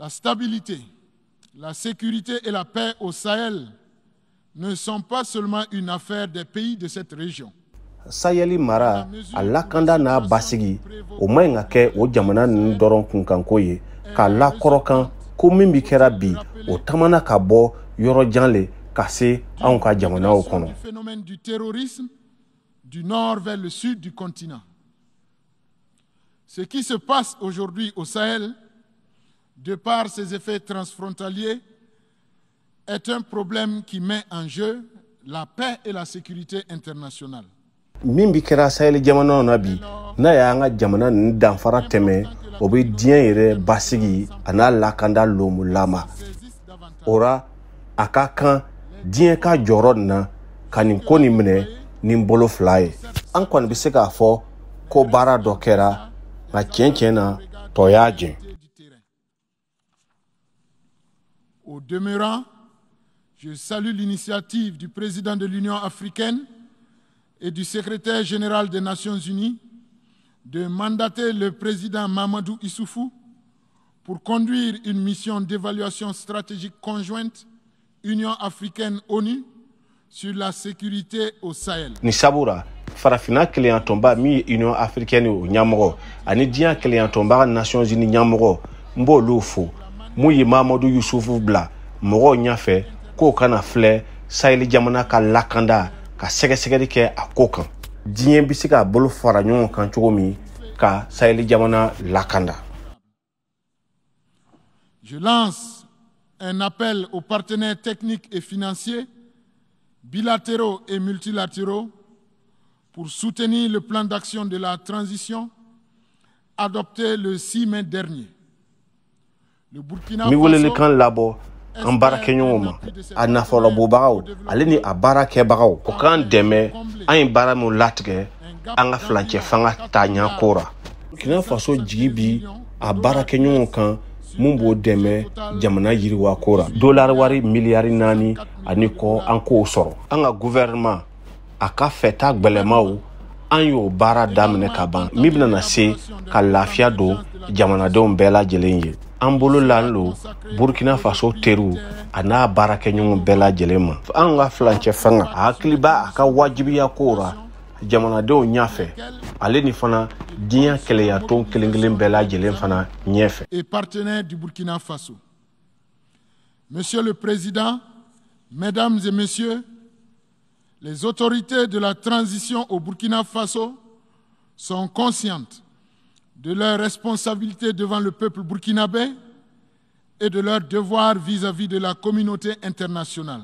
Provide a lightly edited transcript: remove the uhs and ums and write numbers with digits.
La stabilité, la sécurité et la paix au Sahel ne sont pas seulement une affaire des pays de cette région. Sahel mara, a lakanda n'a basigi, o man ɲi ka kɛ o jamana ninnu dɔrɔn kunkanko ye, k'a lakɔrɔ kan ko min bi kɛra bi, o tamana ka bɔ yɔrɔ jan le ka se anw ka jamanaw kɔnɔ. Du phénomène du terrorisme du nord vers le sud du continent. Ce qui se passe aujourd'hui au Sahel, de par ses effets transfrontaliers, est un problème qui met en jeu la paix et la sécurité internationale. Min bi kɛra Sahel jamanaw na bi, n'a y'an ka jamana ninnu danfara tɛmɛ, o bɛ diɲɛ yɛrɛ basigi a n'a lakanda lomulama. O ra, a ka kan diɲɛ ka jɔyɔrɔ nin na ka nin ko nin minɛ ni bolo fila ye. An kɔni bɛ se k'a fɔ ko baara dɔ kɛra, nka tiɲɛ tiɲɛ na tɔ y'a jɛ. Au demeurant, je salue l'initiative du président de l'Union africaine et du secrétaire général des Nations Unies de mandater le président Mahamadou Issoufou pour conduire une mission d'évaluation stratégique conjointe Union africaine-ONU sur la sécurité au Sahel. Ni sabura, Farafina kelenya tɔnba min ye Union africaine o ɲɛmɔgɔ ani diɲɛ kelenya tɔnba Nations Unies ɲɛmɔgɔ, n b'olu fo mun ye Mahamadu Yusufu bila mɔgɔw ɲɛfɛ k'o kana filɛ Sahel jamana ka lakanda, ka sɛgɛsɛgɛli kɛ a ko kan, diɲɛ bɛ se k'a bolo fara ɲɔgɔn kan cogo min ka Sahel jamana lakanda. Je lance un appel aux partenaires techniques et financiers, bilatéraux et multilatéraux, pour soutenir le plan d'action de la transition adopté le 6 mai dernier. Le Burkina N bɛ welelikan labɔ an baarakɛɲɔgɔnw ma, a nafolobɔbagaw ale ni a baarakɛbagaw, o k'an dɛmɛ an ye baara min latigɛ an ka filancɛ fanga ta ɲako ra. Burkina Faso jigi bi a baarakɛɲɔgɔnw kan mun b'o dɛmɛ jamana yiriwako ra. Dolari wari miliyari 4 ani kɔ, an k'o sɔrɔ. An ka gouvernement a ka fɛta gwɛlɛmaw, an y'o baara daminɛ ka ban, min bɛna na se ka lafiya don jamanadenw bɛɛ lajɛlen ye. An bolo lan lo Burkina Faso teriw a n'a baarakɛɲɔgɔn bɛɛ lajɛlen ma. An ka filancɛ fanga a hakili b'a a ka wajibiya kow ra jamanadenw ɲɛfɛ, ale ni fana diɲɛ kɛlɛyatɔn kelen kelen bɛɛ lajɛlen fana ɲɛfɛ. Et partenaires du Burkina Faso. Monsieur le Président, Mesdames et Messieurs, les autorités de la transition au Burkina Faso sont conscientes de leur responsabilité devant le peuple burkinabé et de leur devoir vis-à-vis de la communauté internationale.